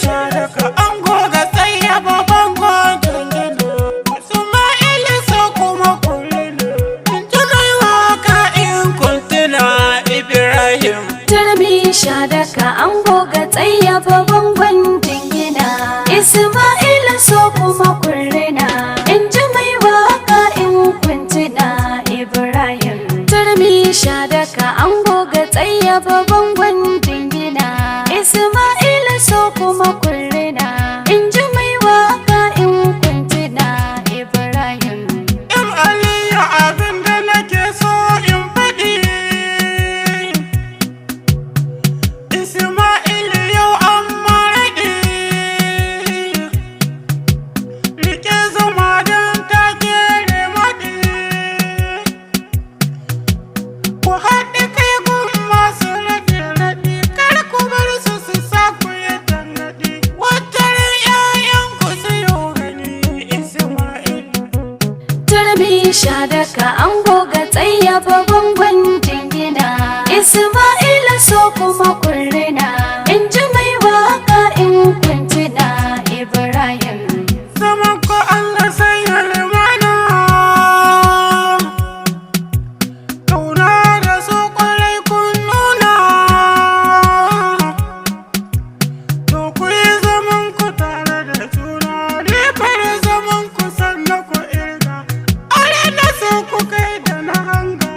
Shadaka an goga tsaye babban jingina. Isma'ila so kuma kullina. In ji mai waka in kuntuna Ibrahim. Turmi shadaka an goga tsaye bangon jingina. Isma'ila so kuma kurrina. In ji mai waka in kuntuna Ibrahim. Turmi shadaka an goga tsaye bangon jingina. Isma'ila so kuma kurrina. In ji mai waka in kuntuna Ibrahim. In Aliyu abin da nake so in faɗi. Isma'ilu yau an maraɗi. Rike zuma don ta kere maɗi. Ku haɗe kai gun masu raɗe-raɗi. Kar ku bar su su sa ku yi tangaɗi. Wataran 'ya'yanku su yi gani Isma'ilu. Turmi shadaka an goga tsaye bangon jingina. Isma'ila so kuma kurrina. In ji mai waka in kuntuna Ibrahim. Zaman ko Allah sai ya limana. Kauna da su kwarai kun nuna. To ku yi zaman ku tare da juna. Ribar zaman ku sannan ku irga. Aure na so ku kai da na hanga.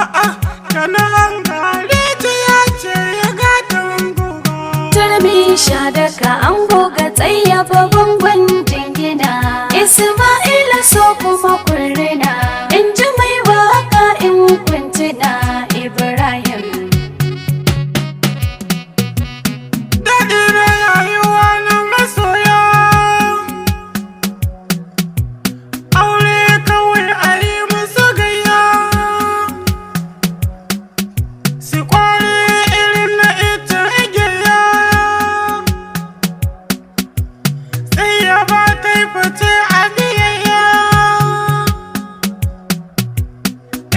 A'a, da na hanga. Rijiya ce ya gatan guga. Turmi shadaka an goga tsaye bangon jingina. Isma'ila so kuma kurrina. In ji mai waka in kuntuna Ibrahim. Daɗi na rayuwa na masoya. Aure kawai a yi musu gayya. Su kwari irin na ita igiya. Sai ya ba ta yi fice a biyayya.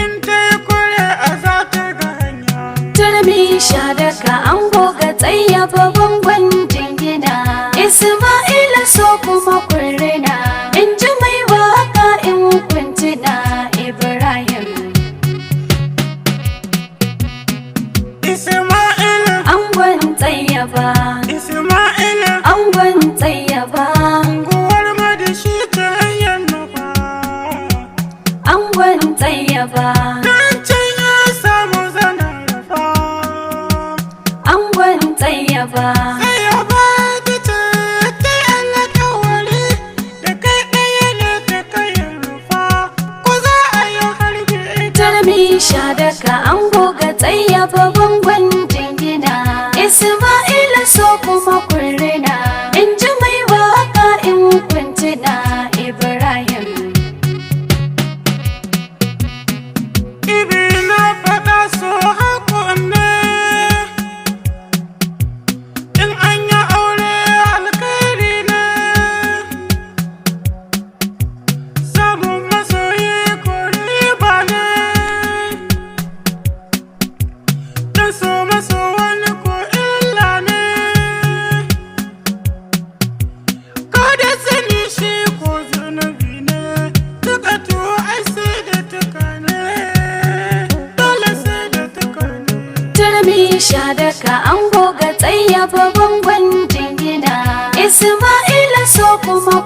In ta yi kure a za ta ga hanya. Turmi shadaka an goga tsaye bangon jingina. Isma'ila so kuma kurrina. In ji mai waka in kuntuna Ibrahim. Isma'ila, Angon tsayyaba, Isma'ila. angon tsayyaba, Unguwar madashi ta hanyar nufa. angon tsayyaba, Dan can ya samu zanen rufa. angon tsayyaba. Sai ya ba ta ce ta alƙawari da kai ɗaya ne ta kai rufa. Ko za a yi harbi ita. Turmi shadaka an goga tsaye bangon jingina. Isma'ila so kuma kurrina. In ji mai waka in kuntuna Ibrahim. Ibi na faɗa so haƙon ne. In an yi aure alkhairi ne. Samun masoyi ko riba ne. Dan so maso wani ko illa ne. Ko da sani shi ko zunubi ne. Duka tuwo ai sai da tuka ne. Dole sai da tuka ne. Turmi shadaka an goga tsaye bangon jingina. Isma'ila so kuma